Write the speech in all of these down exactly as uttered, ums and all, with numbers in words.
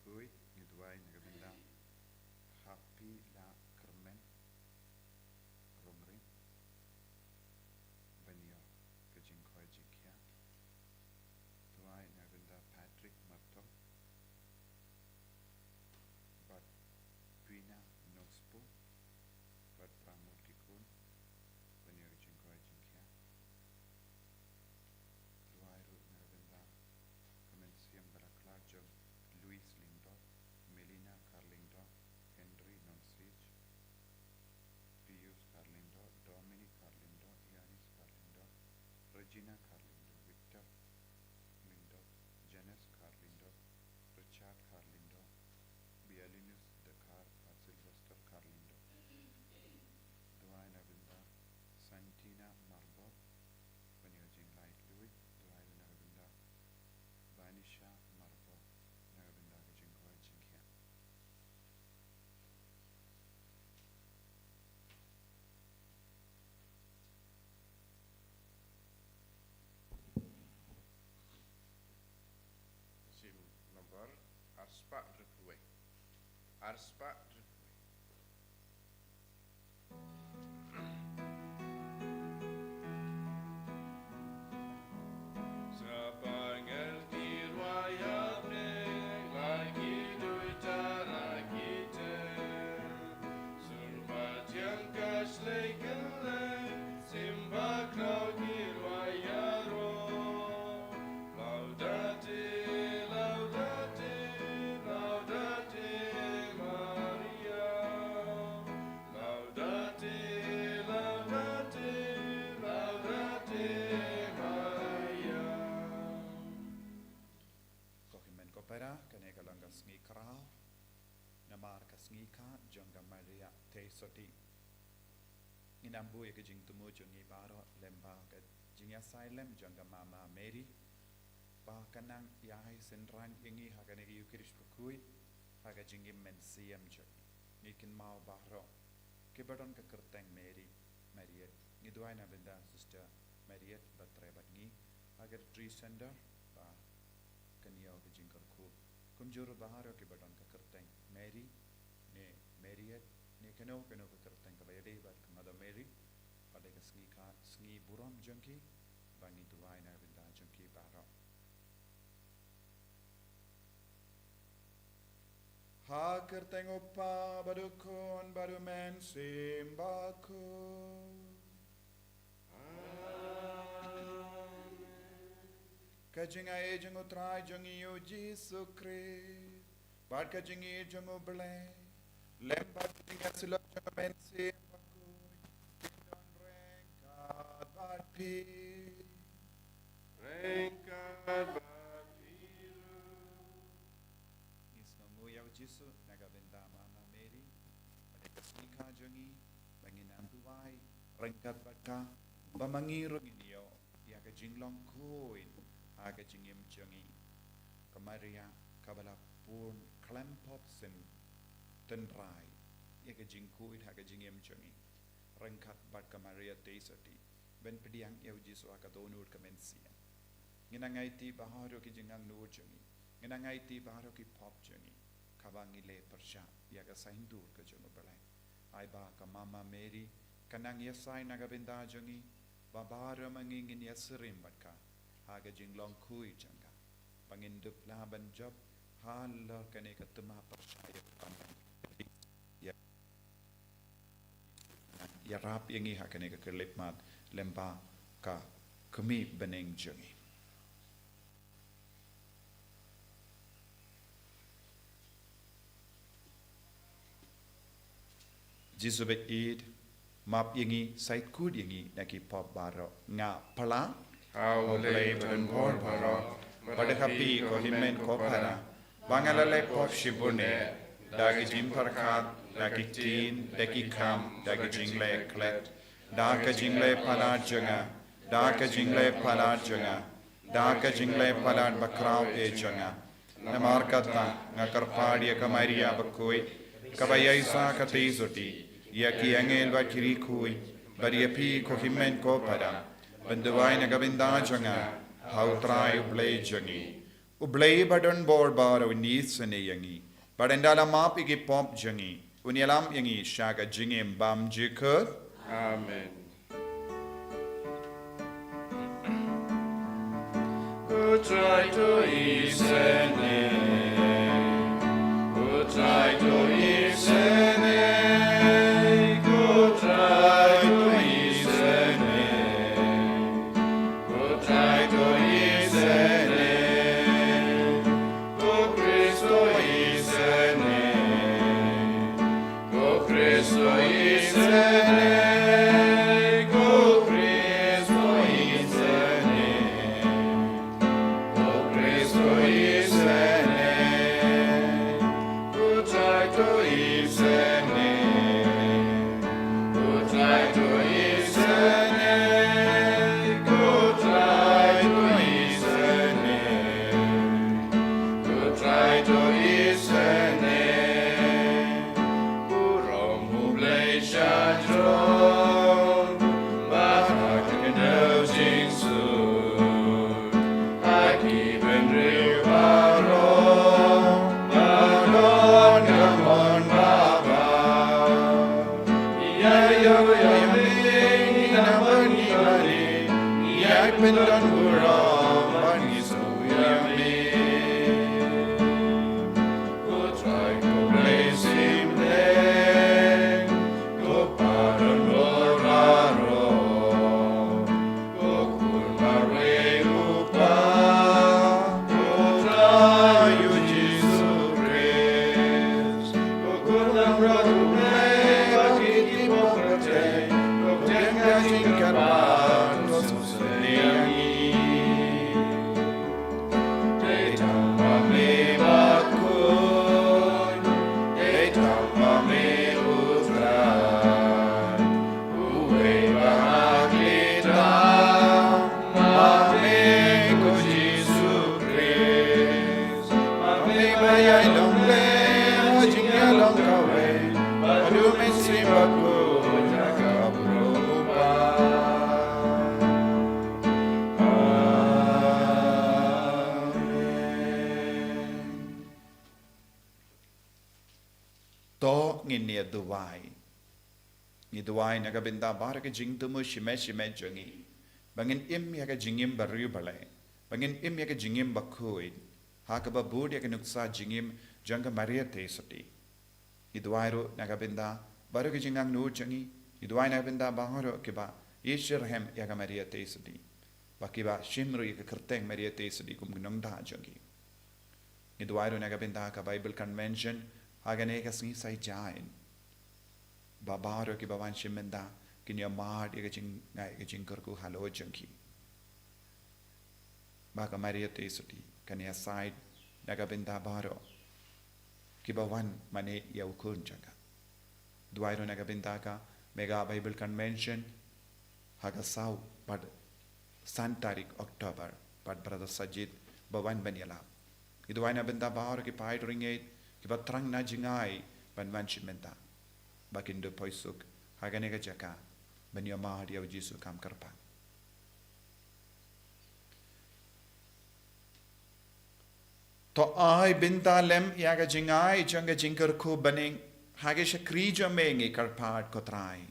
Ui, ngi duwai na ka bynta Happy La Kyrmen Rongrim ban ïoh ka jingkhoi jingkhiah. Duwai na ka bynta Patrick Martong bad Pina Nongspu bad Pramod Kikun ban ïoh ka jingkhoi jingkhiah. Duwai ruh na ka bynta ka mynsiem ba la khlad jong Louis Lyngdoh, Melina Kharlyngdoh, Henry Nongsiej, Pius Kharlyngdoh, Dominic Kharlyngdoh, Yanis Kharlyngdoh, Regina Kharlyngdoh, Victor Lyngdoh, Janice Kharlyngdoh, Richard Kharlyngdoh, Bialinus Dkhar bad Sylvester Kharlyngdoh. Duwai na ka bynta Santina Marbot ban ïoh jinglaitluid. Duwai ruh na ka bynta Banisha Marbot na ka bynta ka jingkhoi jingkhiah. Sim nombor arspah hynriewphew wei. Arspah hynriewphew wei. Sa pangel ki rwai ha bneng, la ki duh tara ki ter. Sur ba thiang ka shlei kylleng, sim ba khraw ki rwai ïaroh. Laudate, laudate, laudate Maria. Laudate, laudate, laudate Maria. Ko hynmen ko para, kane ka long ka sngi khraw namar ka sngi ka jong ka Maria Theisotti. Ngin ym buh ïa ka jingthmu jong ngi baroh lem bad ka jingïasaid lem jong ka Mama Mary ba kan nang ïai synran ïa ngi ha kane ka Eucharist bakhuid ha ka jingim mynsiem jong ngi. Ngi kynmaw baroh kiba don ka kyrteng Mary, Mariet. Ngi duwai na bynta Sister Mariet ba trei bad ngi ha ka Retreat Center ba kan ïoh ka jingkyrkhu. Kumjuh ruh baroh kiba don ka kyrteng Mary ne Mariet ne kano kano ka kyrteng kaba ïadei bad ka Mother Mary, ba dei ka sngi ka, sngi burom jong ki, ba ngi duwai na bynta jong ki baroh. Ha ka kyrteng u Kpa bad u Khun bad u Mynsiem Bakhuid. Amen. Ka jingaiei jong u Trai jong ngi u Jisu Khrist bad ka jingïeit jong u Blei lem bad ka jingïasyllok jong u Mynsiem Bakhuid, kin don ryngkat bad phi. Ryngkat bad phi ruh. Ngi sngewnguh ïa u Jisu na ka bynta Mama Mary, ba dei ka sngi ka jong ngi, ba ngin nang duwai ryngkat bad ka, ba ma ngi ruh ngin ïoh ïa ka jinglong khuid ha ka jingim jong ngi. Ka Maria kaba la pun khlem pop shen tynrai ïa ka jingkhuid ha ka jingim jong ngi, ryngkat bad ka Maria Theisotti, ban pdiang ïa u Jisu ha ka dohnud ka mynsiem. Ngin nang aiti baroh ki jingangnud jong ngi, ngin nang aiti baroh ki pop jong ngi, kaba ngi leh pyrshah ïa ka saiñdur ka jong u Blei. Ai ba ka Mama Mary kan nang ïasaid na ka bynta jong ngi, ba baroh ma ngi ngin ïasyriem bad ka ha ka jinglong khuid jong ka, ba ngin dup lah ban jop halor kane ka thma pyrshah ïa ka, ïa ïarap ïa ngi ha kane ka khyllipmat lem bad ka kmie bneng jong ngi. Jisu baieit, map ïa ngi, sait kut ïa ngi na ki pop baroh. Nga pla ha u Blei badonbor baroh, bad ha phi ko hynmen ko para, ba nga la leh pop shibun eh, da ki jingpyrkhat, da ki ktien, da ki kam, da ki jingleh klet, da ka jingleh palat jong nga, da ka jingleh palat jong nga, da ka jingleh palat bakhraw eh jong nga. Namar kata nga kyrpad ïa ka Maria bakhuid, kaba ïaishah ka Theisotti, ïa ki angel bad ki riewkhuid, bad ïa phi ko hynmen ko para, ban duwai na ka bynta jong nga ha u Trai u Blei jong ngi. U Blei ba don bor baroh un ïasnoh ïa ngi, bad un da la map ïa ki pop jong ngi, un ïalam ïa ngi sha ka jingim bymjukut. Amen. Ko Trai to isynei, ko Trai to isynei, ko Trai to isynei. Ko Trai to isynei, ko Khrist to isynei, ko Khrist to isynei, ko Khrist to isynei. Ko Khrist to isynei, ko Trai to isynei, ko Trai to isynei, ko Trai to isynei, ko Trai to isynei. Burom U Blei sha jrong, bad ha ka khyndew jingsuk, ha ki bynriew baroh, ba don ka mon babha. Ïa ïoh ïa me, ngi nang ban ïa me, ïa pyndon burom bad ngi sngewthuh ïa me. Ko Trai ko Blei Symbeh, ko Pa don bor baroh, ko Khun marwei U Kpa, ko Trai U Jisu Khrist, ko Khun lamrot U Blei bad ki kti baroh, ko Trai, ko Trai ka jingkyrpad, ko sngewsynei ïa ngi. Dei tang ma me ba khuid, dei tang ma me U Trai, uwei ba hakhleh tang, ma me ko Jisu Khrist, ma me ba ïai long Blei ha jingïalong kawei bad U Mynsiem Bakhuid ha ka burom U Kpa. Amen. To ngin ïa duwai. Ngi duwai na ka bynta baroh ki jingthmu shimet shimet jong ngi, ba ngin im ïa ka jingim ba riewblei, ba ngin im ïa ka jingim bakhuid, ha kaba bud ïa ka nuksa jingim jong ka Maria Theisotti. Ngi duwai ruh na ka bynta baroh ki jingangnud jong ngi. Ngi duwai na ka bynta baroh kiba ïashitrhem ïa ka Maria Theisotti, ba kiba shim ruh ïa ka kyrteng Maria Theisotti kum ka nongdah jong ngi. Ngi duwai ruh na ka bynta ka Bible Convention ha kane ka sngi Saitjaiñ, ba baroh kiba wan shim bynta kin ïa mad ïa ka jingngeit, ïa ka jingkyrkhu halor jong ki, ba ka Maria Theisotti kan ïasaid na ka bynta baroh kiba wan mane ïa u khun jong ka. Duwai ruh na ka bynta ka Mega Bible Convention ha ka saw bad san tarik October, bad Brother Sajid ba wan ban ïalap. Ngi duwai na bynta baroh ki paid riewngeit kiba thrang na jingai ban wan shim bynta, ba kin dup poi suk ha kane ka jaka ban ïa mad ïa u Jisu kam kyrpang. To ai bynta lem ïa ka jingai jong ka jingkyrkhu bneng ha ka shakri jong me, ngi kyrpad ko Trai.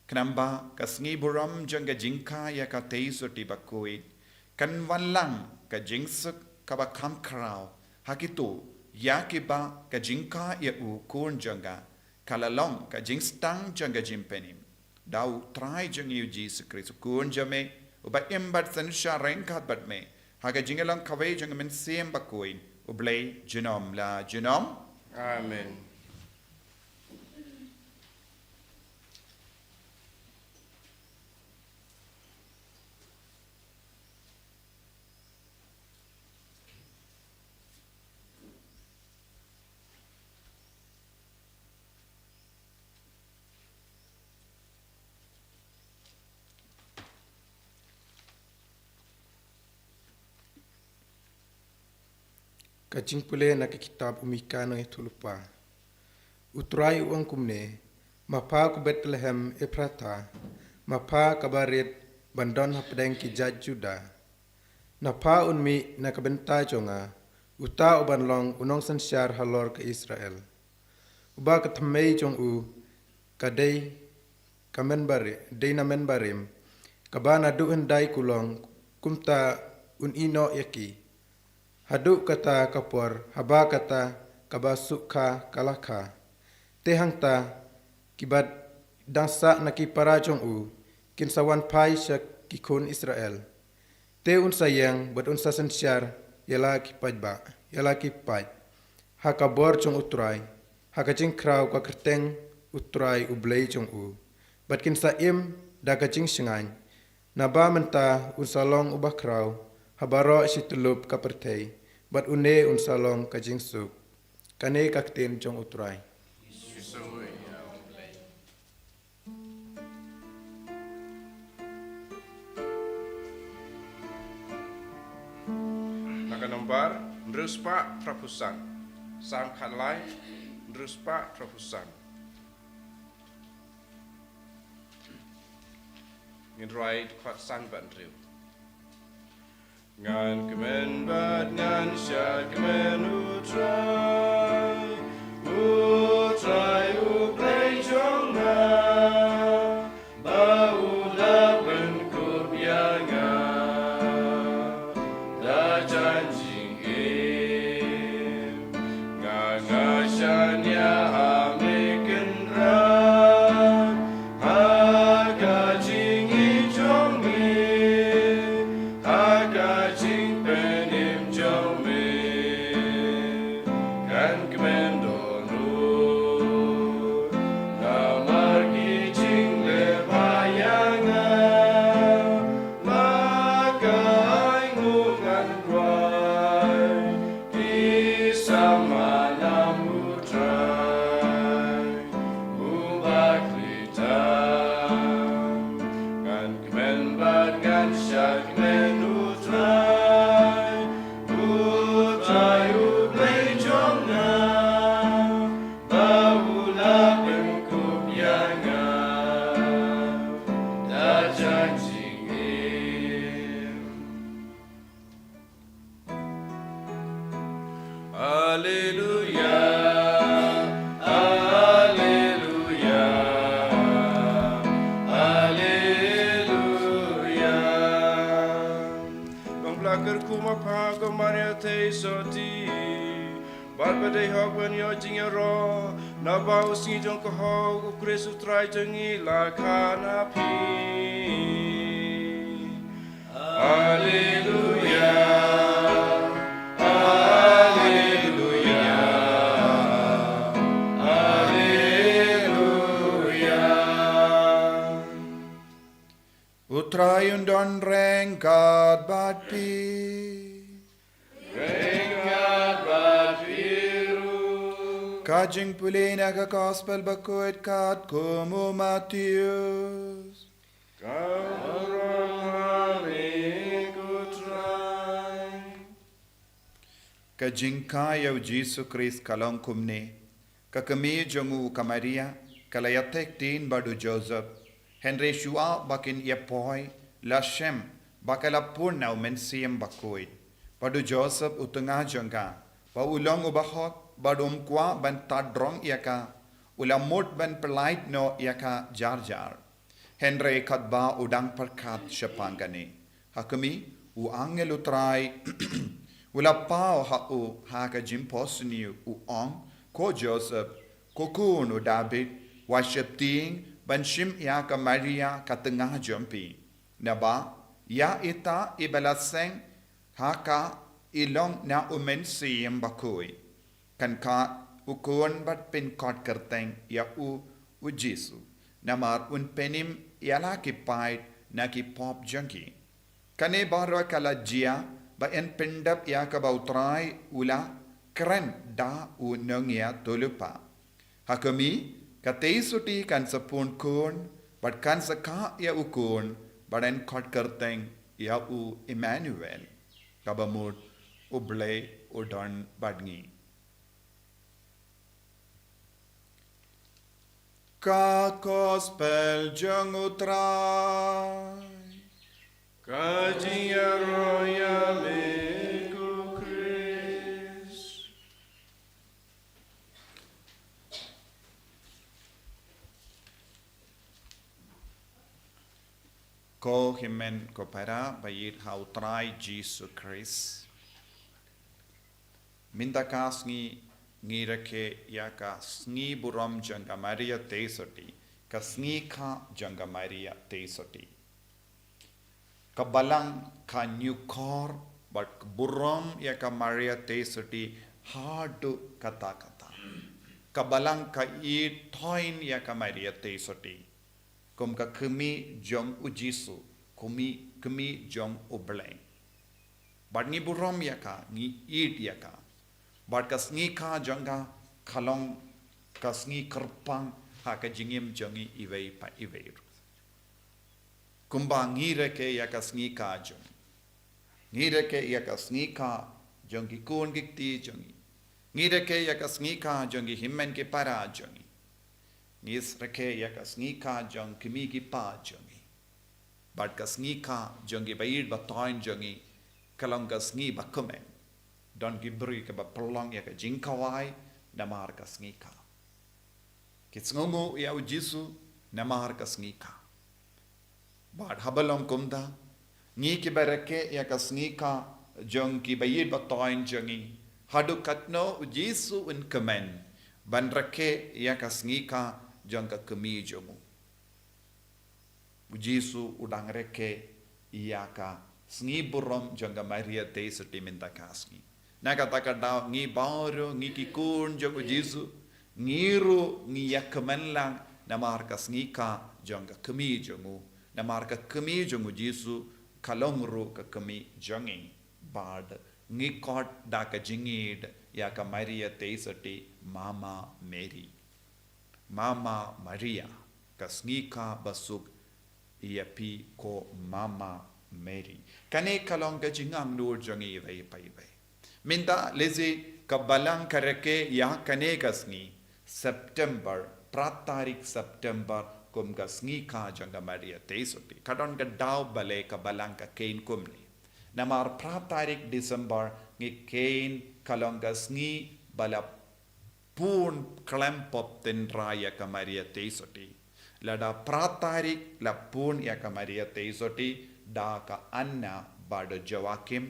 Khnang ba ka sngi burom jong ka jingkha ïa ka Theisotti bakhuid kan wanlang ka jingsuk kaba kham khraw ha kito ïa kiba ka jingkha ïa u khun jong ka ka la long ka jingsdang jong ka jingpynim. Da u Trai jong ngi u Jisu Khrist u khun jong me, uba im bad synshar ryngkat bad me ha ka jingïalong kawei jong ka Mynsiem Bakhuid, U Blei junom la junom. Amen. Ka jingpule na ka kitab u Mika nongïathuhlypa. U Trai u ong kumne, ma pha ko Bethlehem Ephratha, ma pha kaba rit ban don hapdeng ki jait Juda, na pha un mih na ka bynta jong nga uta uban long u nongsynshar halor ka Israel, uba ka thymmei jong u ka dei ka men bari-, dei na men barim, kaba naduh hyndai kulong, kumta un ïehnoh ïa ki. Haduh kata ka por, haba kata kaba sukha ka la kha, te hangta kiba dang sah na ki para jong u kin sa wan phai sha ki khun Israel. Te un sa ïeng bad un sa synshar ïa la ki paidbah, ïa la ki paid, ha ka bor jong U Trai, ha ka jingkhraw ka kyrteng U Trai U Blei jong u, bad kin sa im da ka jingshngaiñ. Naba mynta un sa long uba khraw ha baroh shi tyllup ka pyrthei, bad une un sa long ka jingsuk. Kane ka ktien jong U Trai. Na ka nombar hynriew spah phra phew san. Salm khatlai, hynriew spah phra phew san. Ngin rwai dkhot san bad hynriew. Ngan kmen bad ngan shah kmen U Trai, U Trai U Blei jong nga, ba u la pynkup ïa nga da jan jingim. Nga, nga shaniah ha me Kynrad, ha ka jingïeit jong me, ha ka jingpynim jong me, kan kmen dohnud. Namar ki jingleh bha ïa nga, ma ka ainguh ngan rwai ki samla nam U Trai, uba khlei tam. Ngan kmen bad ngan shah kmen U Trai, U Trai U Blei jong nga, ba u la pynkup ïa nga da jan jingim. Alleluia, alleluia, alleluia. Long ba la kyrkhu ma Pha ko Maria Theisotti, bad ba dei hok ban ïoh jingïaroh, naba u sngi jong ka hok U Khrist U Trai jong ngi la kha na phi. Alleluia, alleluia, alleluia. U Trai un don ryngkat bad phi. Ryngkat bad phi ruh. Ka jingpule na ka Gospel bakhuid katkum u Mathaios. Ka burom ha me ko Trai. Ka jingkha ïa u Jisu Khrist ka long kumne. Ka kmie jong u ka Maria ka la ïatheh ktien bad u Joseph. Hynrei shuwa ba kin ïa poi, la shem ba ka la pun na u Mynsiem Bakhuid. Bad u Joseph u tnga jong ka, ba u long uba hok, bad um kwah ban tad rong ïa ka, u la mut ban pyllait noh ïa ka jar jar. Hynrei katba u dang pyrkhat shaphang kane, ha khmih, u angel u Trai u la paw ha u ha ka jingphohsniew, u ong, ko Joseph, ko khun u Dabid, wat sheptieng ban shim ïa ka Maria ka tnga jong phi. Naba ïa ita iba la seng ha ka i long na u Mynsiem Bakhuid. Kan khot u khun bad pynkhot kyrteng ïa u, u Jisu. Namar un pynim ïa la ki paid na ki pop jong ki. Kane baroh ka la jia ba yn pyndep ïa kaba u Trai u la kren da u nongïathuhlypa. Ha khmih, ka Theisotti kan sa pun khun, bad kan sa khot ïa u khun, bad yn khot kyrteng ïa u Immanuel. Kaba mut, U Blei u don bad ngi. Ka Gospel jong u Trai. Ka jingïaroh ïa me ko Khrist. Ko hynmen ko para ba ïeit ha u Trai Jisu Khrist. Mynta ka sngi ngi rakhe ïa ka sngi burom jong ka Maria Theisotti, ka sngi kha jong ka Maria Theisotti. Ka balang ka ñiewkor bad ka burom ïa ka Maria Theisotti haduh katta katta. Ka balang ka ïeit toiñ ïa ka Maria Theisotti kum ka kmie jong u Jisu, kmie, kmie jong u Blei. Bad ngi burom ïa ka, ngi ïeit ïa ka. Bad ka sngi kha jong ka ka long ka sngi kyrpang ha ka jingim jong ngi iwei pa iwei. Kumba ngi rakhe ïa ka sngi kha jong ngi. Ngi rakhe ïa ka sngi kha jong ki khun ki kti jong ngi. Ngi rakhe ïa ka sngi kha jong ki hynmen ki para jong ngi. Ngi rakhe ïa ka sngi kha jong ki kmie ki kpa jong ngi. Bad ka sngi kha jong ki ba ïeit ba toiñ jong ngi ka long ka sngi ba kmen. Don ki briew kiba pynlong ïa ka jingkhawai namar ka sngi kha. Ki sngewnguh ïa u Jisu namar ka sngi kha. Bad haba long kumta, ngi kiba rakhe ïa ka sngi kha jong ki ba ïeit ba toiñ jong ngi, haduh katno u Jisu un kmen ban rakhe ïa ka sngi kha jong ka kmie jong u. U Jisu u dang rakhe ïa ka sngi burom jong ka Maria Theisotti mynta ka sngi. Na kata ka daw ngi baroh ngi ki khun jong u Jisu, ngi ruh ngi ïa kmen lang namar ka sngi kha jong ka kmie jong u, namar ka kmie jong u Jisu ka long ruh ka kmie jong ngi. Bad ngi khot da ka jingïeit ïa ka Maria Theisotti, Mama Mary. Mama Maria, ka sngi kha ba suk ïa phi ko Mama Mary. Kane ka long ka jingangnud jong ngi iwei pa iwei. Mynta lehse ka balang ka rakhe ïa kane ka sngi September, phra tarik September kum ka sngi kha jong ka Maria Theisotti. Ka don ka daw balei ka balang ka kheiñ kumne. Namar phra tarik December ngi kheiñ ka long ka sngi ba la pun khlem pop tynrai ïa ka Maria Theisotti. Lada phra tarik la pun ïa ka Maria Theisotti da ka Anna bad u Joachim,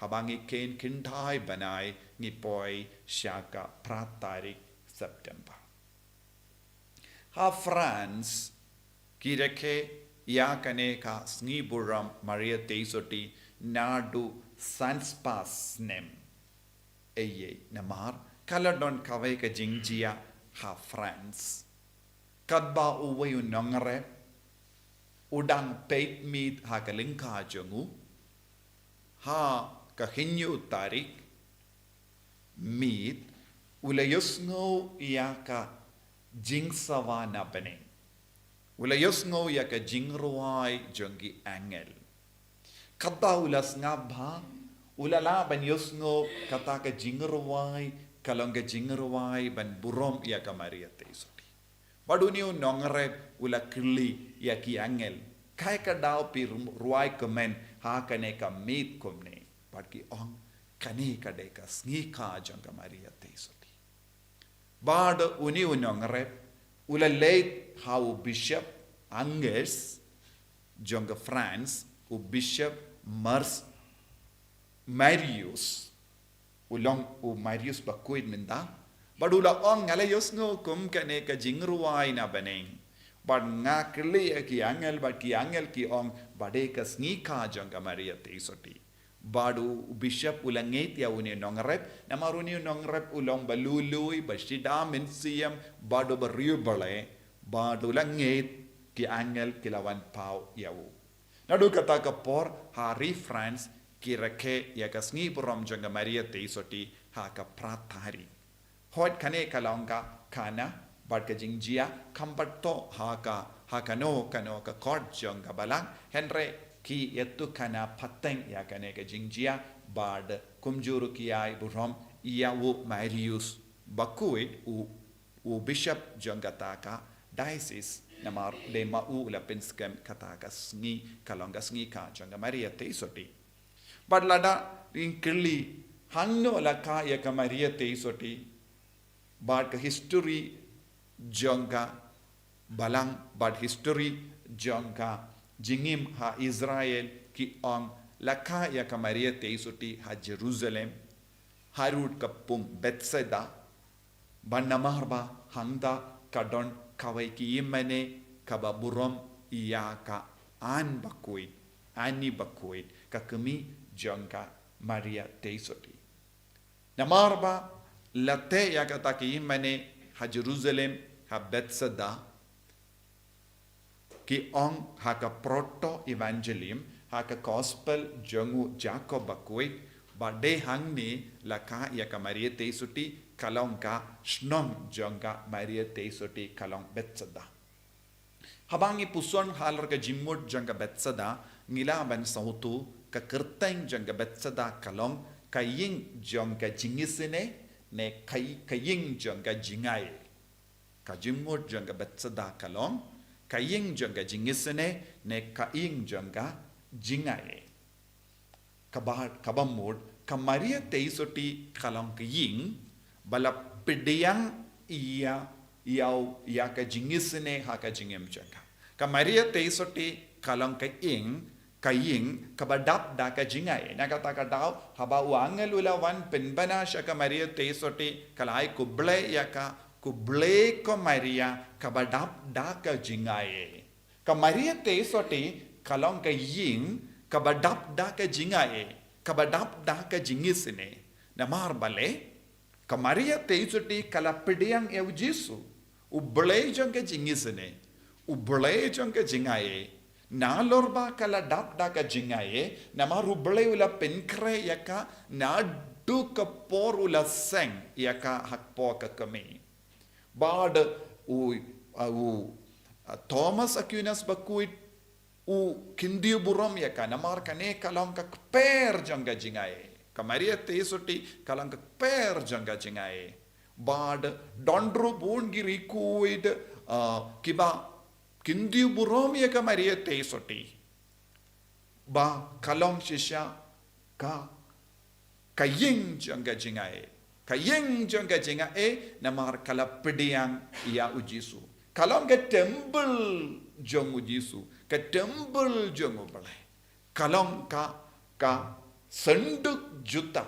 haba ngi kheiñ khyndai bnai ngi poi sha ka phra tarik September. Ha France ki rakhe ïa kane ka sngi burom Maria Theisotti naduh san spah snem. Ei ei namar ka la don kawei ka jingjia ha France. Katba uwei u nongrep u dang peit miet ha ka lyngkha jong u ha ka hynñiew tarik miet, u la ïohsngew ïa ka jingsawa na bneng. U la ïohsngew ïa ka jingrwai jong ki angel. Katba u la sngap bha, u la lah ban ïohsngew kata ka jingrwai ka long ka jingrwai ban burom ïa ka Maria Theisotti. Bad une u nongrep u la kylli ïa ki angel, kaei ka daw phi rwai kmen ha kane ka miet kumne? Bad ki ong, kane ka dei ka sngi kha jong ka Maria Theisotti. Bad une u nongrep u la leit ha u Bishop Angus jong ka France, u Bishop Mars Marius, u long u Marius ba khuid mynta. Bad u la ong, nga la ïohsngew kum kane ka jingrwai na bneng. Bad nga kylli ïa ki angel, bad ki angel ki ong ba dei ka sngi kha jong ka Maria Theisotti. Bad u bishop u la ngeit ïa une u nongrep, namar une u nongrep u long ba lui lui, ba shida mynsiem, bad u ba riewblei, bad u la ngeit, ki angel ki la wan paw ïa u. Naduh kata ka por ha ri France ki rakhe ïa ka sngi burom jong ka Maria Theisotti ha ka phra tarik. Hooid, kane ka long ka khana bad ka jingjia kham pat toh ha ka, ha kano kano ka court jong ka balang, hynrei ki ïathuhkhana pateng ïa kane ka jingjia bad kumjuh ruh ki ai burom ïa u Marius ba khuid, u, u bishop jong kata ka diocese, namar dei ma u u la pynskhem kata ka sngi ka long ka sngi kha jong ka Maria Theisotti. Bad lada ngin kylli hangno la kha ïa ka Maria Theisotti, bad ka history jong ka balang, bad history jong ka jingim ha Israel ki ong, la kha ïa ka Maria Teisotti ha Jerusalem, harud ka pung Bethsaida, ba namar ba hangta ka don kawei ki ïingmane kaba burom ïa ka Anne bakhuid, Anne bakhuid, ka kmie jong ka Maria Teisotti. Namar ba la teh ïa kata ki ïingmane ha Jerusalem, ha Bethsaida, ki ong ha ka Proto-Evangelium, ha ka Gospel jong u Jakob bakhuid, ba dei hangne la kha ïa ka Maria Teisotti, ka long ka shnong jong ka Maria Teisotti ka long Bethsaida. Haba ngi puson halor ka jingmut jong ka Bethsaida, ngi lah ban sngewthuh ka kyrteng jong ka Bethsaida ka long ka ïing jong ka jingisynei, ne ka, ka ïing jong ka jingai. Ka jingmut jong ka Bethsaida ka long ka ïing jong ka jingisynei, ne ka ïing jong ka jingai. Kaba, kaba mut, ka Maria Teisotti ka long ka ïing ba la pdiang ïa, ïa, ïa ka jingisynei ha ka jingim jong ka. Ka Maria Teisotti ka long ka ïing, ka ïing kaba dap da ka jingai. Na kata ka daw, haba u angel u la wan pynbna sha ka Maria Teisotti, ka la ai khublei ïa ka, khublei ko Maria, kaba dap da ka jingai. Ka Maria Teisotti ka long ka ïing kaba dap da ka jingai, kaba dap da ka jingisynei. Namar balei, ka Maria Teisotti ka la pdiang ïa u Jisu, u Blei jong ka jingisynei, u Blei jong ka jingai. Nalor ba ka la dap da ka jingai, namar u Blei u la pynkhreh ïa ka naduh ka por u la seng ïa ka ha ka por ka kmie. Bad u, uh, u, uh, Thomas Aquinas bakhuid u kyntiew burom ïa ka, namar kane ka long ka kper jong ka jingai. Ka Maria Teisotti ka long ka kper jong ka jingai. Bad don ruh bun ki riewkhuid, uh, kiba kyntiew burom ïa ka Maria Teisotti ba ka long shisha ka, ka ïing jong ka jingai. Ka ïing jong ka jingai, namar ka la pdiang ïa u Jisu. Ka long ka temple jong u Jisu, ka temple jong u Blei. Ka long ka, ka synduk jutang.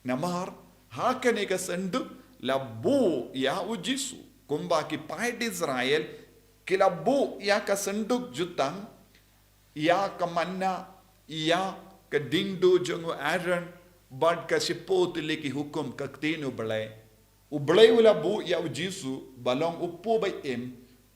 Namar ha kane ka synduk la buh ïa u Jisu. Kumba ki paid Israel ki la buh ïa ka synduk jutang, ïa ka manna, ïa ka diengduh jong u Aaron, bad ka shiphew tylli ki hukum, ka ktien u Blei. U Blei u la buh ïa u Jisu ba long u kpu ba im,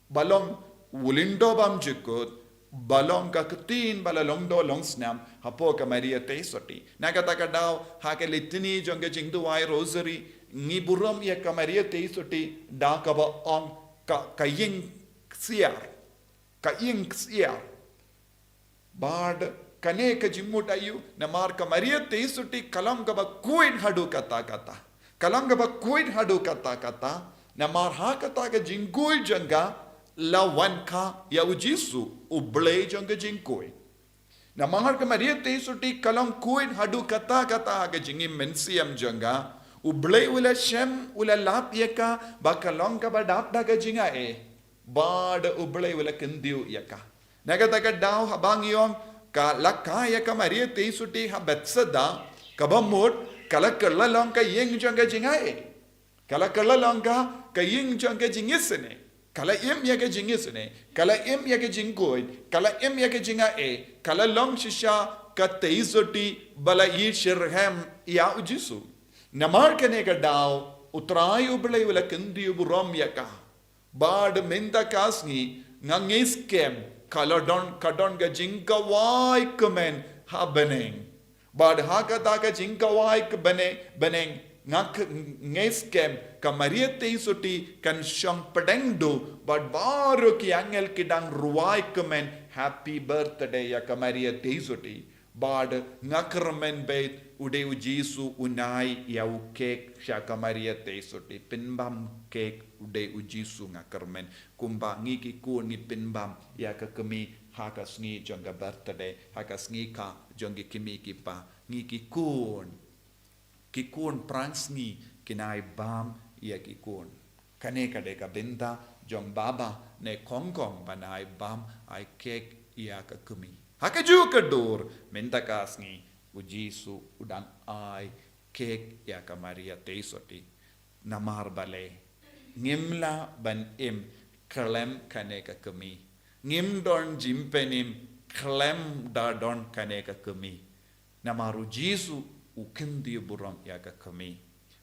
ba long u lyngdoh bymjukut, ba long ka ktien ba la long doh long snam hapoh ka Maria Teisotti. Na kata ka daw, ha ka litany jong ka jingduwai Rosary, ngi burom ïa ka Maria Teisotti da kaba ong ka, ka ïing ksiar, ka ïing ksiar. Bad kane ka jingmut aïu, namar ka Maria Teisotti ka long kaba khuid haduh katta katta. Ka long kaba khuid haduh katta katta, namar ha kata ka jingkhuid jong ka la wan kha ïa u Jisu, u Blei jong ka jingkhuid. Namar ka Maria Teisotti ka long khuid haduh katta katta ha ka jingim mynsiem jong ka, u Blei u la shem, u la lap ïa ka ba ka long kaba dap da ka jingai. Bad u Blei u la kyntiew ïa ka. Na kata ka daw, haba ngi ong ka la kha ïa ka Maria Teisotti ha Bethsaida, kaba mut ka la kylla long ka ïing jong ka jingai. Ka la kylla long ka, ka ïing jong ka jingisynei. Ka la im ïa ka jingisynei, ka la im ïa ka jingkhuid, ka la im ïa ka jingai, ka la long shisha ka Teisotti ba la ïashitrhem ïa u Jisu. Namar kane ka daw, u Trai u Blei u la kyntiew burom ïa ka. Bad mynta ka sngi nga ngeit skhem ka la don, ka don ka jingkhawai kmen ha bneng. Bad ha kata ka jingkhawai ka bneng, bneng nga k-, ngeit skhem ka Maria Teisotti kan shong pdeng duh bad baroh ki angel ki dang rwai kmen happy birthday ïa ka Maria Teisotti. Bad nga kyrmen beit u dei u Jisu un ai ïa u kek sha ka Maria Teisotti, pynbam kek u dei u Jisu, nga kyrmen. Kumba ngi ki khun ngi pynbam ïa ka kmie ha ka sngi jong ka birthday, ha ka sngi kha jong ki kmie ki kpa, ngi ki khun, ki khun phra sngi kin ai bam ïa ki khun. Kane ka dei ka bynta jong baba ne kong kong, ban ai bam, ai kek ïa ka kmie. Ha kajuh ka dur, mynta ka sngi, u Jisu u dang ai kek ïa ka Maria Theisotti. Namar balei, ngim lah ban im khlem kane ka kmie. Ngim don jingpynim khlem da don kane ka kmie. Namar u Jisu u kyntiew burom ïa ka kmie.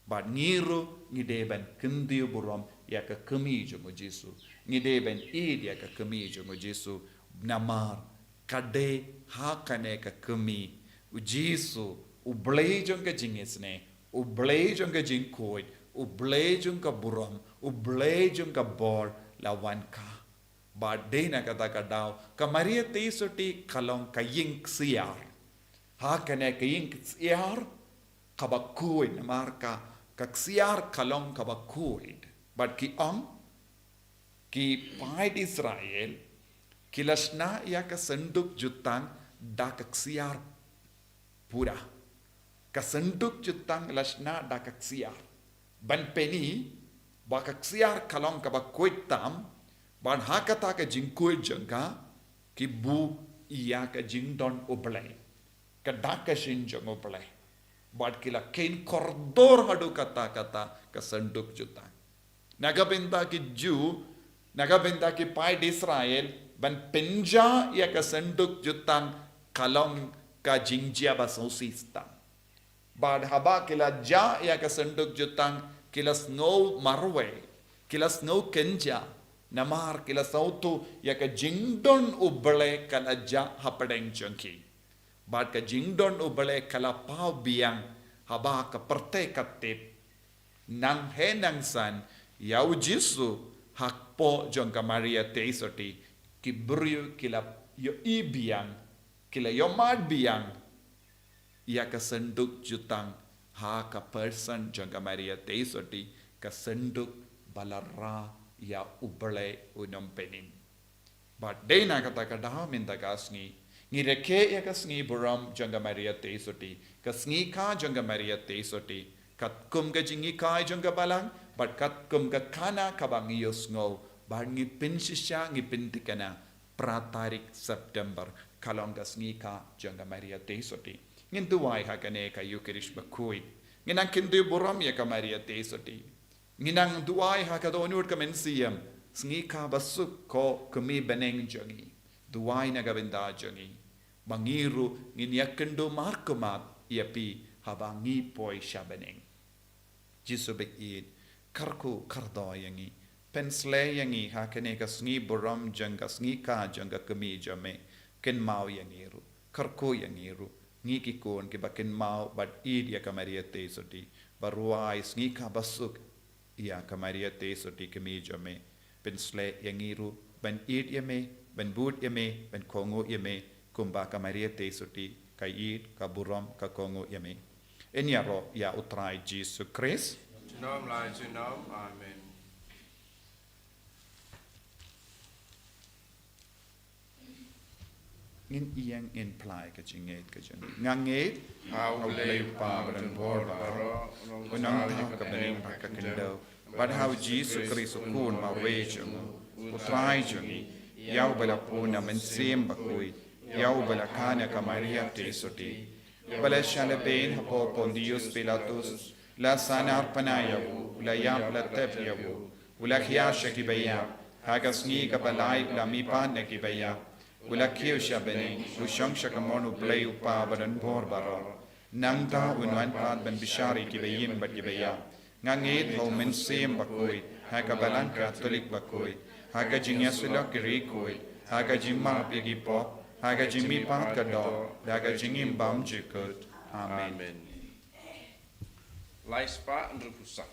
Bad ngi ruh ngi dei ban kyntiew burom ïa ka kmie jong u Jisu. Ngi dei ban ïeit ïa ka kmie jong u Jisu. Namar ka dei ha kane ka kmie u Jisu, u Blei jong ka jingisynei, u Blei jong ka jingkhuid, u Blei jong ka burom, u Blei jong ka bor la wan ka. Bad dei na kata ka daw, ka Maria Theisotti ka long ka ïing ksiar. Ha kane ka ïing ksiar kaba khuid, namar ka, ka ksiar ka long kaba khuid. Bad ki ong, ki paid Israel ki la shna ïa ka synduk jutang da ka ksiar pura. Ka synduk jutang la shna da ka ksiar. Ban pyni ba ka ksiar ka long kaba khuid tam, bad ha kata ka jingkhuid jong ka, ki buh ïa ka jingdon U Blei, ka dak ka shin jong U Blei. Bad ki la kheiñ kordor haduh katta katta ka synduk jutang. Na ka bynta ki Jiw, na ka bynta ki paid Israel, ban pynjah ïa ka synduk jutang ka long ka jingjia ba sngewsih tam. Bad haba ki la jah ïa ka synduk jutang, ki la sngew marwei, ki la sngew kynjah, namar ki la sngewthuh ïa ka jingdon U Blei ka la jah hapdeng jong ki. Bad ka jingdon U Blei ka la paw biang, haba ka pyrthei ka tip, nang heh nang san, ïa u Jisu hapoh jong ka Maria Theisotti, ki briew ki la ïohi biang, ki la ïohmad biang ïa ka synduk jutang ha ka person jong ka Maria Theisotti, ka synduk ba la rah ïa U Blei U Nongpynim. Bad dei na kata ka daw mynta ka sngi, ngi rakhe ïa ka sngi burom jong ka Maria Theisotti, ka sngi kha jong ka Maria Theisotti, katkum ka jinghikai jong ka Balang, bad katkum ka khana kaba ngi ïohsngew, bad ngi pynshisha, ngi pynthikna, phra tarik September, ka long ka sngi kha jong ka Maria Theisotti. Ngin duwai ha kane ka Eucharist bakhuid. Ngin nang kyntiew burom ïa ka Maria Theisotti. Ngin nang duwai ha ka dohnud ka mynsiem, sngi kha basuk ko kmie bneng jong ngi. Duwai na ka bynta jong ngi. Ba ngi ruh ngin ïakynduh markhmat ïa phi haba ngi poi sha bneng. Jisu ba ïeit, kyrkhu kyrdoh ïa ngi. Pynshlei ïa ngi ha kane ka sngi burom jong ka sngi kha jong ka kmie jong me. Kynmaw ïa ngi ruh. Kyrkhu ïa ngi ruh. Ngi ki khun kiba kynmaw bad ïeit ïa ka Maria Theisotti. Ba rwai sngi kha basuk ïa ka Maria Theisotti kmie jong me. Pynshlei ïa ngi ruh ban ïeit ïa me, ban bud ïa me, ban kohnguh ïa me, kumba ka Maria Theisotti ka ïeit, ka burom, ka kohnguh ïa me. Yn ïaroh ïa U Trai Jisu Khrist. Junom la junom. Amen. Ngin ïeng ngin phla ïa ka jingngeit ka jong ngi. Nga ngeit ha U Blei U Kpa badonbor baroh, u nongthaw ka bneng bad ka khyndew, bad ha U Jisu Khrist u Khun marwei jong u, U Trai jong ngi, ïa uba la pun na Mynsiem Bakhuid, ïa uba la kha na ka Maria Theisotti, ba la shah lehbeiñ hapoh Pontius Pilatus, la sahnarphna ïa u, u la ïap, la tep ïa u, u la khia sha kiba ïap, ha ka sngi kaba lai u la mihpat na kiba ïap, u la kiew sha bneng, u shong sha kamon U Blei U Kpa badonbor baroh. Nangta un wan pat ban bishar ïa kiba im bad kiba ïap. Nga ngeit ha U Mynsiem Bakhuid, ha ka Balang Katholik bakhuid, ha ka jingïasyllok ki riewkhuid, ha ka jingmap ïa ki pop, ha ka jingmihpat ka doh, ha ka jingim bymjukut. Amen. Amen. Lai spah hynriewphew saw.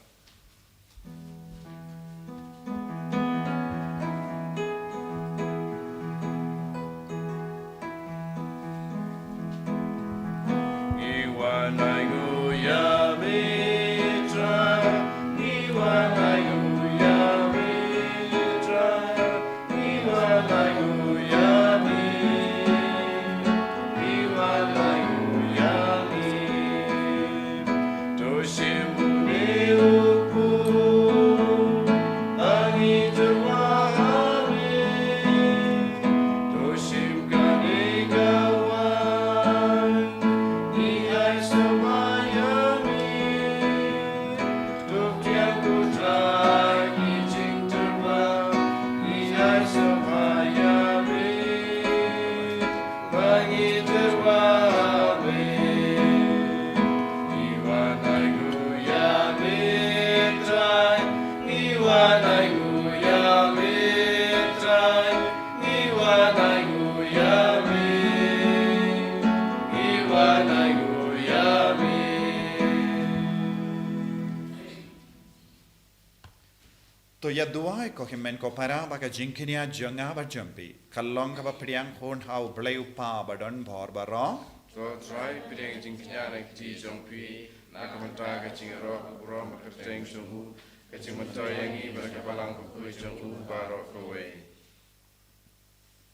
To ïa duwai ko hynmen ko para ba ka jingkñia jong nga bad jong phi ka long kaba pdiang hun ha U Blei U Kpa ba don bor baroh. To Trai, pdiang ka jingkñia na ka kti jong phi, na ka bynta ka jingïaroh ka burom bad ka kyrteng jong u, ka jingmyntoi ïa ngi bad ka balang bakhuid jong u baroh kawei.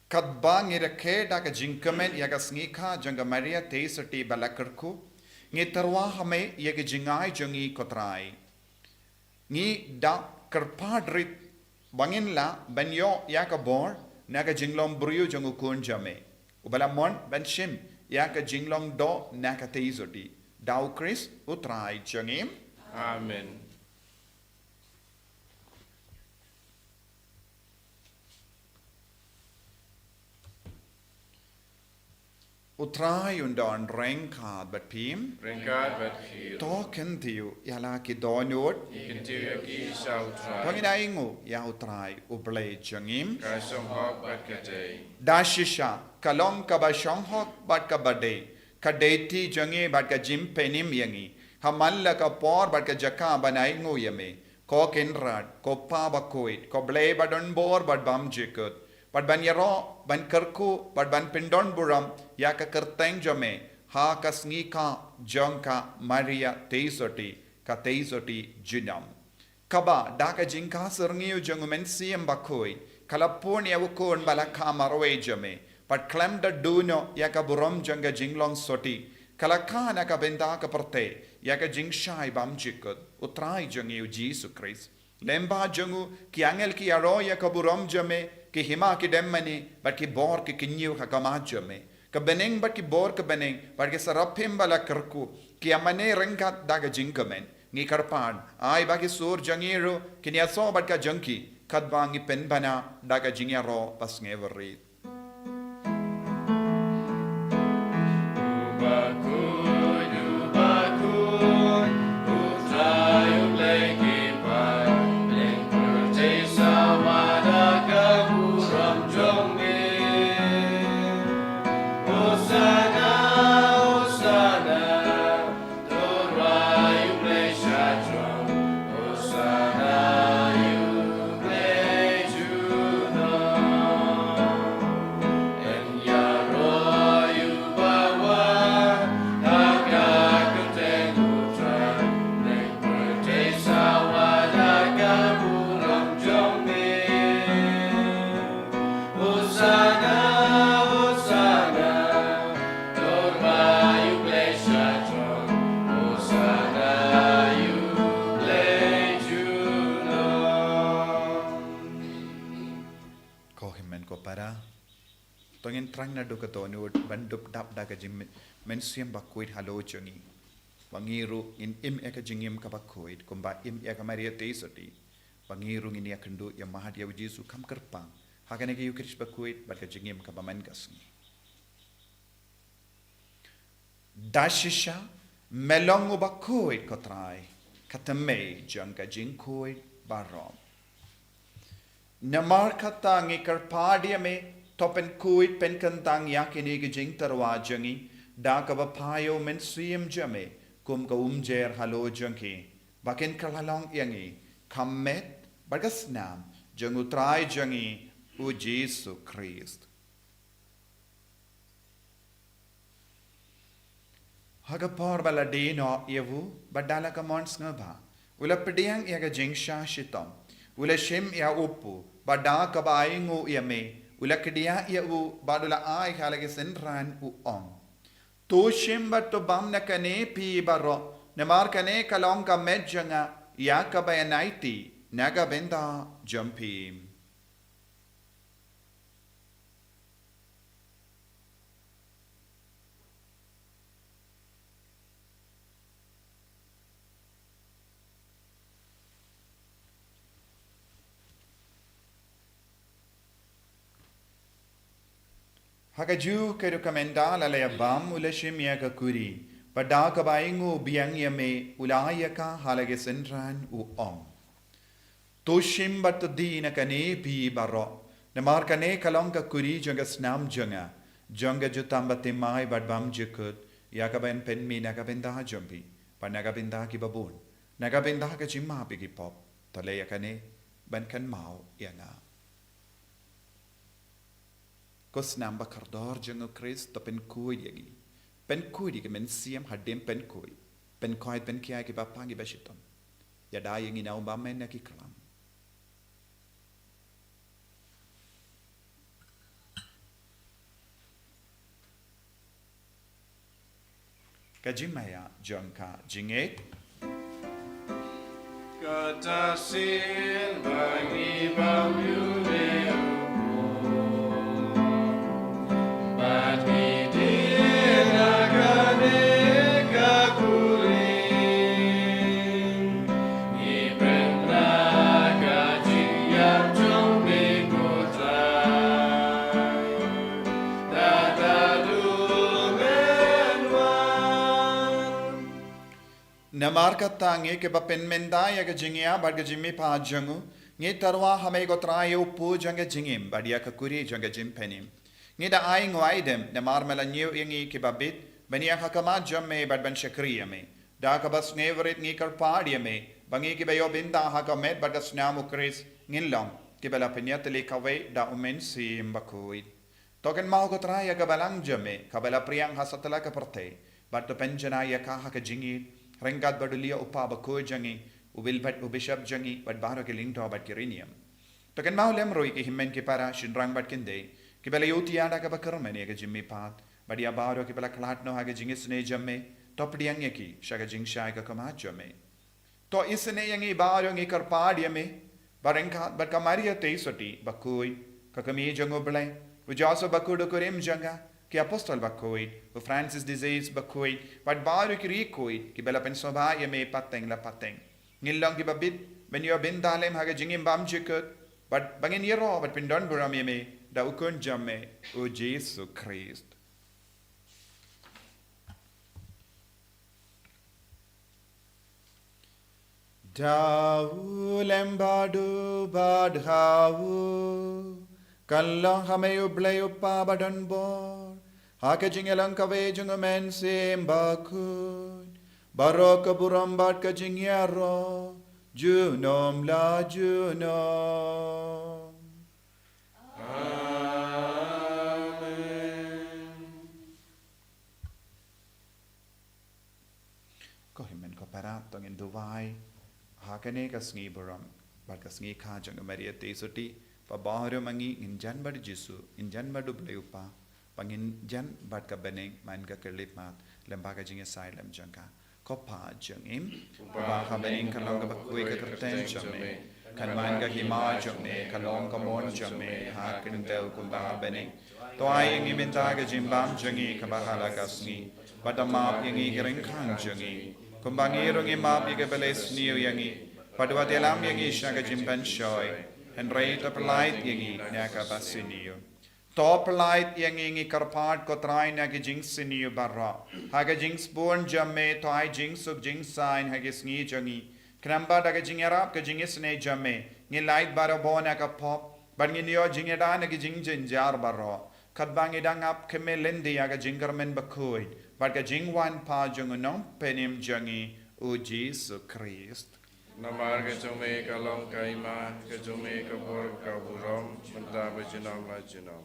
Katba ngi rakhe da ka jingkmen ïa ka sngi kha jong ka Maria Theisotti ba la kyrkhu, ngi tyrwa ha me ïa ka jingai jong ngi ko Trai. Ngi da kyrpad rit ba ngin lah ban ïoh ïa ka bor na ka jinglong briew jong u Khun jong me, uba la mon ban shim ïa ka jinglong doh na ka Theisotti. Da U Khrist U Trai jong ngi. Amen. U Trai un don ryngkat bad phi. Ryngkat bad phi. To kyntiew ïa la ki dohnud. Ngi kyntiew ïa ki sha U Trai. To ngin ainguh ïa U Trai U Blei jong ngi. Ka shong hok bad ka dei. Da shisha ka long kaba shong hok bad kaba dei, ka dei ti jong ngi bad ka jingpynim ïa ngi ha man la ka por bad ka jaka ban ainguh ïa me, ko Kynrad, ko Kpa bakhuid, ko Blei ba don bor bad bymjukut, bad ban ïaroh, ban kyrkhu bad ban pyndonburom ïa ka kyrteng jong me ha ka sngi kha jong ka Maria Theisotti, ka Theisotti junom, kaba da ka jingkha syrngiew jong U Mynsiem Bakhuid ka la pun ïa u Khun ba la kha marwei jong me, bad khlem da duh noh ïa ka burom jong ka jinglong sotti, ka la kha na ka bynta ka pyrthei ïa ka jingshai bymjukut, U Trai jong ngi U Jisu Khrist. Lyngba jong u ki angel ki ïaroh ïa ka burom jong me, ki hima ki dem mane bad ki bor ki kyñiew ha khmat jong me. Ka bneng bad ki bor ka bneng bad ki saraphim ba la kyrkhu ki ïa mane ryngkat da ka jingkmen. Ngi kyrpad, ai ba ki sur jong ngi ruh kin ïa soh bad ka jong ki, katba ngi pynbna da ka jingïaroh ba sngewrit. Ko hynmen ko para, to ngin thrang naduh ka dohnud ban dup dap da ka jingmynsiem bakhuid halor jong ngi, ba ngi ruh ngin im ïa ka jingim kaba khuid kumba im ïa ka Maria Theisotti, ba ngi ruh ngin ïakynduh ïa mad ïa U Jisu kham kyrpang ha kane ka Eukharist bakhuid bad ka jingim kaba man ka sngi. Da shisha me long u bakhuid ko Trai, ka thymmei jong ka jingkhuid baroh. Namar kata ngi kyrpad ïa me, to pynkhuid pynkyntang ïa kine ki jingtyrwa jong ngi da kaba phai ïa U Mynsiem jong me kum ka umjer halor jong ki, ba kin kylla long ïa ngi ka met bad ka snam jong U Trai jong ngi U Jisu Khrist. Ha ka por ba la die noh ïa u, bad da la ka mon sngewbha, u la pdiang ïa ka jingshah shitom, u la shim ïa u pud, bad da kaba ainguh ïa me, u la kdiah ïa u bad u la ai ha la ki synran, u ong: To shim bad to bam na kane phi baroh, namar kane ka long ka met jong nga, ïa kaba ïanaiti na ka bynta jong phi. Ha kajuh ka ruh ka mynta la la ïa bam, u la shim ïa ka kuri, bad da kaba ainguh biang ïa me, u la ai ïa ka ha la ki synran, u ong: To shim bad to die na kane phi baroh, namar kane ka long ka kuri jong ka snam jong nga, jong ka jutang bathymmai bad bymjukut, ïa kaba yn pynmih na ka bynta jong phi bad na ka bynta kiba bun, na ka bynta ka jingmap ïa ki pop. To leh ïa kane ban kynmaw ïa nga. Ko snam ba kordor jong u Khrist, to pynkhuid ïa ngi. Pynkhuid ïa ki mynsiem hadien pynkhuid. Pynkhuid pynkhia ïa ki bapang ki bashitom. Ïada ïa ngi na u bymman na ki klam. Ka jingmaïa jong ka jingngeit. Kata sien ba ngi bam ïu ne u Bad ngi dien na kane ka kurim. Ngi pynbna ka jingïap jong me ko Trai. Kata duh men wan. Namar kata ngi kiba pynmynta ïa ka jingïap bad ka jingmihpat jong u, ngi tyrwa ha me ko Trai ïa u pud jong ka jingim bad ïa ka kuri jong ka jingpynim. Ngi da ai nguaidem namar me la ñiew ïa ngi kiba bit ban ïeng ha khmat jong me bad ban shakri ïa me. Da kaba sngewrit ngi kyrpad ïa me ba ngi kiba ïoh bynta ha ka met bad ka snam u Khrist ngin long kiba la pynïatylli kawei da u Mynsiem Bakhuid. To kynmaw ko Trai ïa ka balang jong me kaba la phriang ha satlak ka pyrthei, bad to pynjanai ïa ka ha ka jingïeit ryngkat bad u Leo u Kpa Bakhuid jong ngi, u Bilbert u Bishop jong ngi bad baroh ki lyngdoh bad ki riewniam. To kynmaw lem ruh ïa ki hynmen ki para shynrang bad kynthei kiba la ïohthiah da kaba kyrmen ïa ka jingmihpat, bad ïa baroh kiba la khlad noh ha ka jingisynei jong me, to pdiang ïa ki sha ka jingshai ka khmat jong me. To isynei ïa ngi baroh ngi kyrpad ïa me, bad ryngkat bad ka Maria Theisotti Bakhuid, ka Kmie jong u Blei, u Joseph Bakhuid u kurim jong ka, ki Apostol Bakhuid, u Francis de Sales Bakhuid, bad baroh ki riewkhuid kiba la pynsngewbha ïa me pateng la pateng. Ngin long kiba bit ban ïoh bynta lem ha ka jingim bymjukut, bad ba ngin ïaroh bad pyndonburom ïa me da u Khun jong me, u Jisu Khrist. Da u lem bad u bad ha u, kan long ha me u Blei u Kpa badonbor, ha ka jingïalong kawei jong u Mynsiem Bakhuid, baroh ka burom bad ka jingïaroh junom la junom. Amen. Ko hynmen ko para, to ngin duwai ha kane ka sngi burom bad ka sngi kha jong ka Maria Theisotti, ba baroh ma ngi ngin jan bad u Jisu, ngin jan bad u Blei u Kpa, ba ngin jan bad ka bneng man ka khyllipmat lem bad ka jingïasaid lem jong ka. Ko Kpa jong ngi uba ha bneng, kan long kaba khuid ka kyrteng jong me, kan wan ka hima jong me, kan long ka mon jong me ha ka khyndew kumba ha bneng. To ai ïa ngi mynta ka jingbam jong ngi kaba ha la ka sngi, bad to map ïa ngi ki ryngkang jong ngi, kumba ngi ruh ngi map ïa kiba leh sniew ïa ngi, bad wat ïalam ïa ngi sha ka jingpynshoi, hynrei to pyllait ïa ngi na kaba sniew. To pyllait ïa ngi, ngi kyrpad ko Trai, na ki jingsniew baroh. Ha ka jingsbun jong me to ai jingsuk jingsaiñ ha ki sngi jong ngi. Khnang ba da ka jingïarap ka jingisynei jong me ngin lait barabor na ka pop, bad ngin ïoh jingïada na ki jingjynjar baroh, katba ngi dang ap khmih lynti ïa ka jingkyrmen bakhuid bad ka jingwan pat jong u Nongpynim jong ngi, u Jisu Khrist. Namar ka jong me ka long ka hima, ka jong me ka bor, ka burom, mynta bad junom la junom.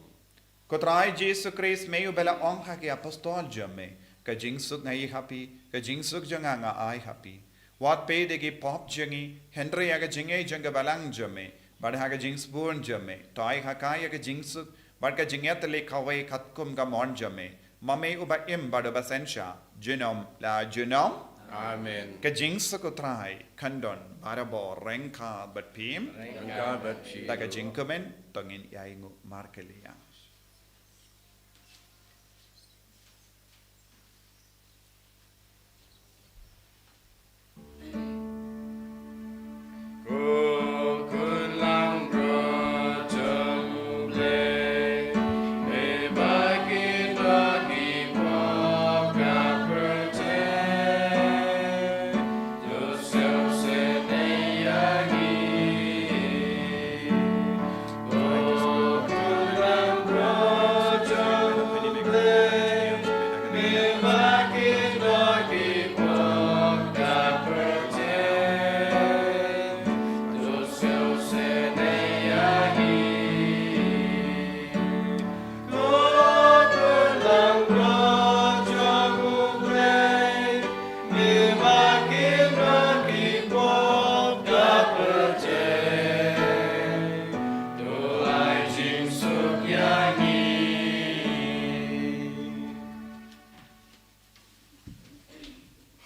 Ko Trai Jisu Khrist, me uba la ong ha ki apostol jong me, ka jingsuk nga ai ha phi, ka jingsuk jong nga nga ai ha phi. Wat peit ïa ki pop jong ngi, hynrei ïa ka jingngeit jong ka balang jong me, bad ha ka jingsbun jong me to ai ha ka ïa ka jingsuk bad ka jingïatylli kawei katkum ka mon jong me, ma me uba im bad uba synshar junom la junom. Amen. Ka jingsuk u Trai kan don barabor ryngkat bad phi. Ryngkat bad phi. Da ka jingkmen to ngin ïai nguh markylliang.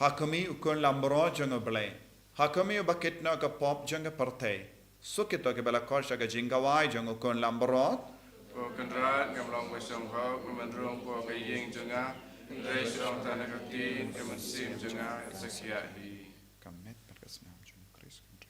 A kmie u khun langbrot jong U Blei, ha kmie uba kit noh ka pop jong ka pyrthei. Suk kito kiba la khot sha ka jingkhawai jong u khun langbrot. Ko Kynrad, ngam long ba shong hok, ngam rung ko ka ïing jong nga, hynrei shong tang na ka ktien ka mynsiem jong nga, sa khiah hi. Ka met bad ka snam jong U Khrist kan ri.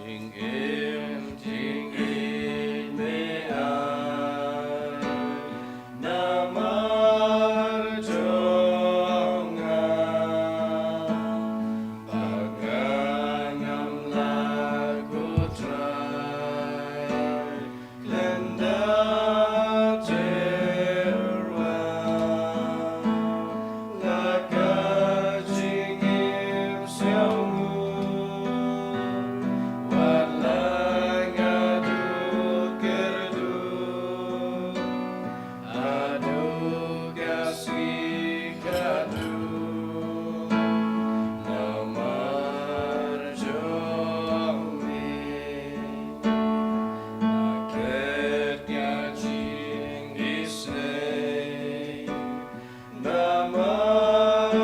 Jingim jingim me ai namar jong nga, ba nga ngam lah khuslai khlem da tyrwa. La ka jingim sngewbha, wat la nga duk kyrduh, haduh ka sngi khatduh, namar jong me. Nga klet ka jingïaseng namar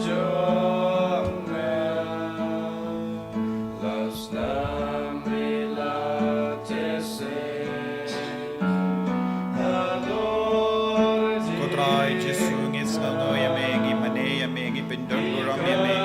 jong me. La snam me la teh se halor jong me. Ko Trai Jisu, ngi sngewnguh ïa me, ngi mane ïa me, ngi pyndon burom ïa me.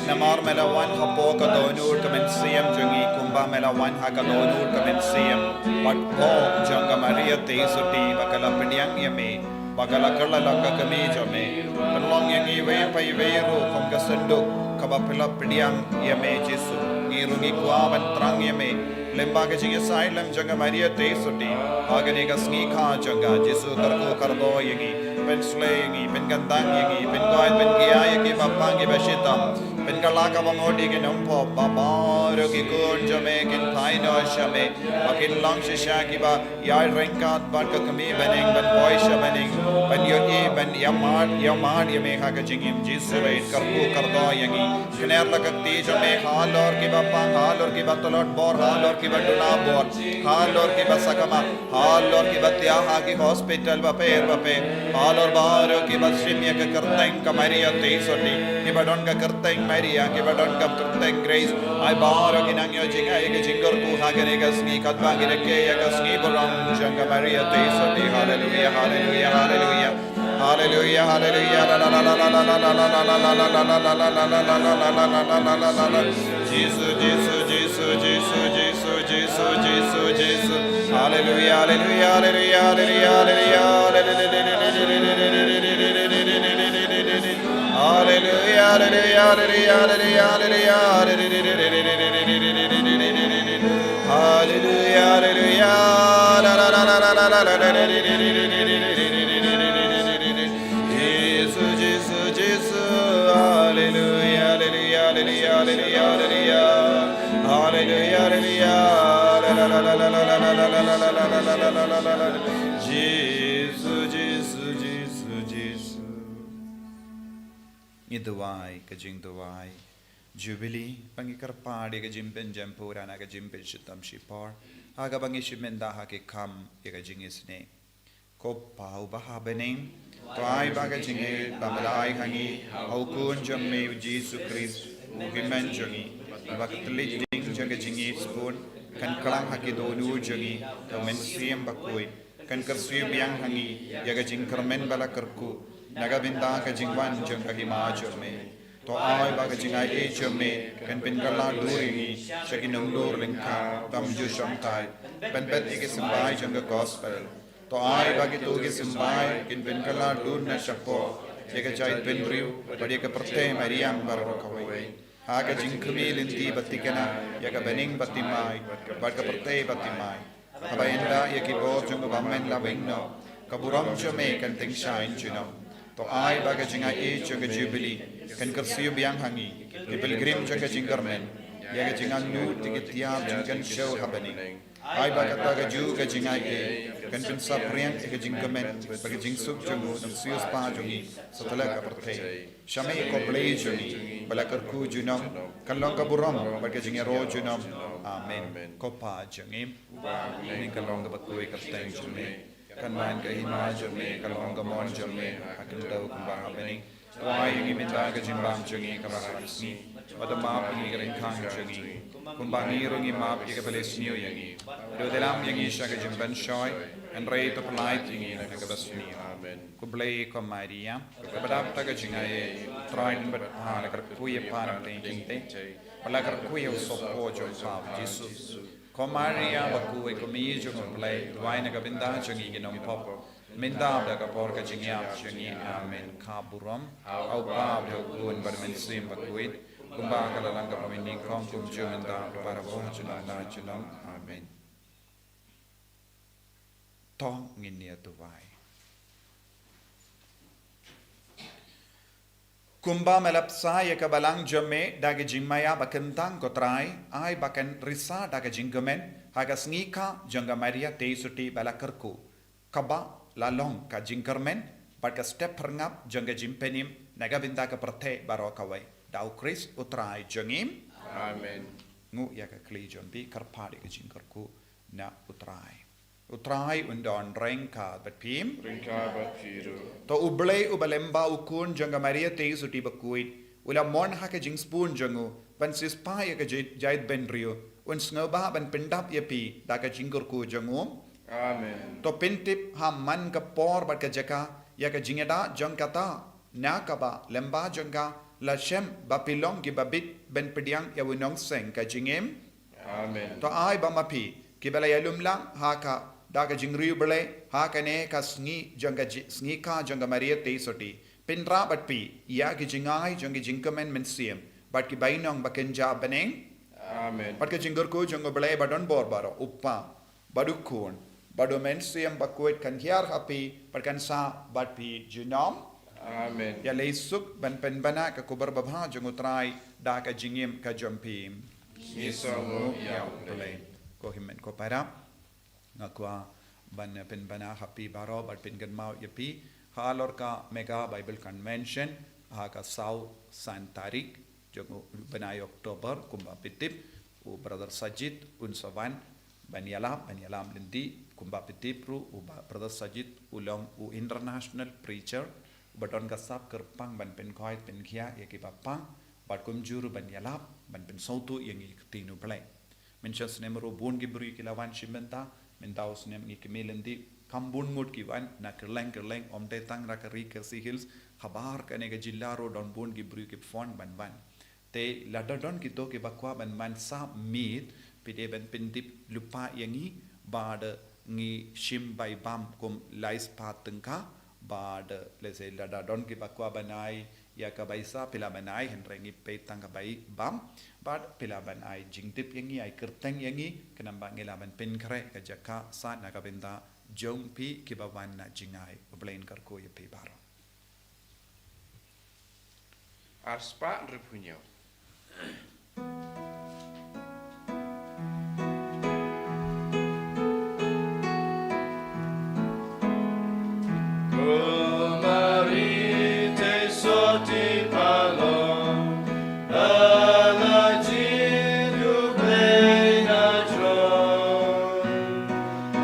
Namar me la wan hapoh ka dohnud ka mynsiem jong ngi, kumba me la wan ha ka dohnud ka mynsiem. Bad pop jong ka Maria Theisotti ba ka la pdiang ïa me, ba ka la kylla long ka kmie jong me. Pynlong ïa ngi iwei pa iwei ruh kum ka synduk kaba phi la pdiang ïa me Jisu. Ngi ruh ngi kwah ban thrang ïa me lyngba ka jingïasaid lem jong ka Maria Theisotti. Ha kane ka sngi kha jong ka, Jisu kyrkhu kyrdoh ïa ngi, pynshlei ïa ngi, pynkyntang ïa ngi, pynkoit pynkhia ïa ki bapang ki bashitom. Pynkylla ka bamut ïa ki nongpop, ba baroh ki khun jong me kin phai noh sha me, ba kin long shisha kiba ïai ryngkat bad ka kmie bneng, ban poi sha bneng, ban ïohi, ban ïamad, ïamad ïa me ha ka jingim. Jisu, kyrkhu kyrdoh ïa ngi. Kner la ka kti jong me halor kiba pang, halor kiba tlot bor, halor kiba duna bor, halor kiba sakma, halor kiba thiah ha ki hospital bapher bapher, halor baroh kiba shim ïa ka kyrteng ka Maria Theisotti, kiba don ka kyrteng Maria, kiba don ka kyrteng Grace. Ai baroh ki nang ïoh jingaiei ka jingkyrkhu ha kane ka sngi, katba ngi rakhe ïa ka sngi burom jong ka Maria Theisotti. Haleluia, haleluia, haleluia. Haleluia, haleluia. Jisu, Jisu, Jisu, Jisu, Jisu, Jisu, Jisu. Haleluya, haleluya, haleluya, haleluya, haleluya. Haleluya, haleluya, haleluya, haleluya, haleluya. Haleluya, haleluya. La, la, la. Jisu, Jisu, Jisu. Haleluya, haleluya, haleluya, haleluya. Haleluya, haleluya. La, la, la. Jisu, Jisu, Jisu, Jisu. Ngi duwai ka jingduwai Jubilee, ba ngi kyrpad ïa ka jingpynjem pura na ka jingpynshitom shipor, ha kaba ngi shim bynta ha ki kam ïa ka jingisynei. Ko Pa uba ha bneng, to ai ba ka jingïeit ba me la ai ha ngi ha u Khun jong me u Jisu Khrist, u Hynmen jong ngi, ba ka tlot ding jong ka jingïeit sbun kan klang ha ki dohnud jong ngi, to Mynsiem Bakhuid kan kyrsiew biang ha ngi ïa ka jingkyrmen ba la kyrkhu na ka bynta ka jingwan jong ka Hima jong me. To ai ba ka jingaiei jong me kan pynkylla dur ïa ngi sha ki nongdur lyngkha, tam ju shongthait, pynbeit ïa ki symbai jong ka gospel. To ai ba kito ki symbai kin pynkylla dur na shapoh ïa ka jaitbynriew bad ïa ka pyrthei mariang baroh kawei, ha ka jingkhmih lynti ba thikna ïa ka bneng ba thymmai bad ka pyrthei ba thymmai. Haba ynda ïa ki bor jong u Bymman la weng noh, ka burom jong me kan tyngshaiñ junom. To ai ba ka jingaiei jong ka Jubilee kan kyrsiew biang ha ngi, ki pilgrim jong ka jingkyrmen, ïa ka jingangnud ïa ki tiar jingkynshew ha bneng. Ai ba kata kajuh ka jingaiei kan pynsaphriang ïa ka jingkmen bad ka jingsuk jong u Nongsiewspah jong ngi satlak ka pyrthei. Sha me ko Blei jong ngi, ba la kyrkhu junom, kan long ka burom bad ka jingïaroh junom. Amen. Ko Pa jong ngi, uba ha bneng, kan long kaba khuid ka kyrteng jong me, kan wan ka hima jong me, kan long ka mon jong me ha khyndew kumba ha bneng. To ai ïa ngi mynta ka jingbam jong ngi kaba ha ka sngi, bad to map ïa ngi ki ryngkang jong ngi, kumba ngi ruh ngi map ïa kiba la sniew ïa ngi. Bad to ym lam ïa ngi sha ka jingpynshoi, hynrei to pyllait ïa ngi na kaba sniew. Amen. Ko Blei, ko Maria, kaba dap da ka jingaiei, U Trai un bad pha. La kyrkhu ïa pha na pdeng ki kynthei, bad la kyrkhu ïa u sohphoh jong pha u Jisu. Ko Maria bakhuid, ko Mei jong u Blei, duwai na ka bynta jong ngi ki nongpop, mynta bad ha ka por ka jingïap jong ngi. Amen. Ka burom ha u Kpa bad ha u Khun bad ha u Mynsiem Bakhuid, kumba ka la long kaba mynnyngkong, kumjuh, mynta bad barabor, junom la junom. Amen. To ngin ïa duwai. Kumba me la bsa ïa ka balang jong me da ka jingmaïa bakyntang, ko Trai, ai ba kan risa da ka jingkmen ha ka sngi kha jong ka Maria Theisotti ba la kyrkhu, kaba la long ka jingkyrmen bad ka step pyrngap jong ka jingpynim na ka bynta ka pyrthei baroh kawei. Da u Khrist U Trai jong ngi. Amen. Nguh ïa ka khlieh jong phi, kyrpad ïa ka jingkyrkhu na U Trai. U Trai un don ryngkat bad phi. Ryngkat bad phi ruh. To U Blei uba lyngba U Khun jong ka Maria Theisotti bakhuid, u la mon ha ka jingsbun jong u ban siewspah ïa ka jait, jaitbynriew, un sngewbha ban pyndap ïa phi da ka jingkyrkhu jong u. Amen. To pyntip ha man ka por bad ka jaka ïa ka jingïada jong kata na kaba lyngba jong ka la shem ba phi long kiba bit ban pdiang ïa u nongseng ka jingim. Amen. To ai ba ma phi, kiba la ïalum lang ha ka da ka jingriewblei ha kane ka sngi jong ka ji-, sngi kha jong ka Maria Theisotti, pynrah bad phi ïa ki jingai jong ki jingkmen mynsiem bad ki bainong ba kynja bneng. Amen. Bad ka jingkyrkhu jong U Blei ba don bor baroh, U Kpa bad U Khun bad U Mynsiem Bakhuid, kan hiar ha phi bad kan sah bad phi junom. Amen. Ïaleh suk ban pynbna ka khubor babha jong U Trai da ka jingim ka jong phi. Ngi sngewnguh ïa U Blei. Ko hynmen ko para, nga kwah ban pynbna ha phi baroh bad pynkynmaw ïa phi halor ka Mega Bible Convention ha ka saw san tarik jong u bnai October, kumba phi tip u Brother Sajid un sa wan ban ïalap, ban ïalam lynti. Kumba phi tip ruh u ba-, Brother Sajid u long u international preacher uba don ka sap kyrpang ban pynkhuid pynkhiah ïa kiba pang, bad kumjuh ruh ban ïalap, ban pynsawtu ïa ngi ïa ka ktien U Blei. Mynshem snem ruh bun ki briew ki la wan shim bynta, mynta u snem ngi kmie lynti, kam bun ngut ki wan na kylleng kylleng, ym dei tang na ka ri Khasi Hills, habar kane ka jylla ruh don bun ki briew ki phone ban wan. Te lada don kito kiba kwah ban man sap miet, phi dei ban pyndep lypa ïa ngi, bad ngi shim bai bam kum lai spah tyngka, bad lehse lada don kiba kwah ban ai ïa ka bai sap, phi lah ban ai, hynrei ngi peit tang ka bai bam, bad phi lah ban ai jingtip ïa ngi, ai kyrteng ïa ngi, khnang ba ngi lah ban pynkhreh ka jaka sat na ka bynta jong phi kiba wan na jingai. U Blei un kyrkhu ïa phi baroh. Ar spah hynriewphew hynñiew. Ko Mari te soti palong, ala jing u Blei na jrong.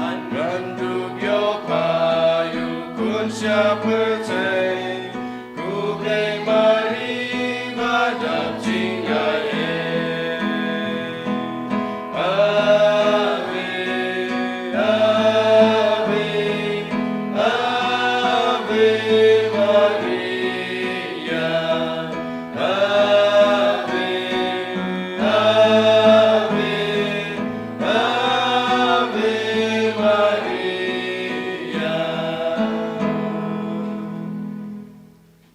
An ngan duk ïoh pa ïoh khun sha pyrthei, ko Blei Mari ba dap jingaiei. Ave, Ave, Ave Maria. Ave, Ave, Ave Maria.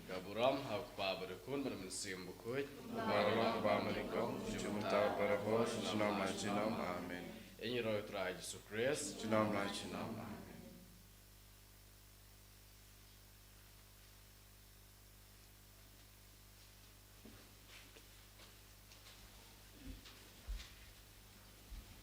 Ka burom ha u Kpa bad u Khun bad u Mynsiem Bakhuid. Baroh ba nyngkong, jingmut ta para bor, junom la junom. Amen. Ïa ngi ruh u Trai Jisu Khrist. Junom la junom.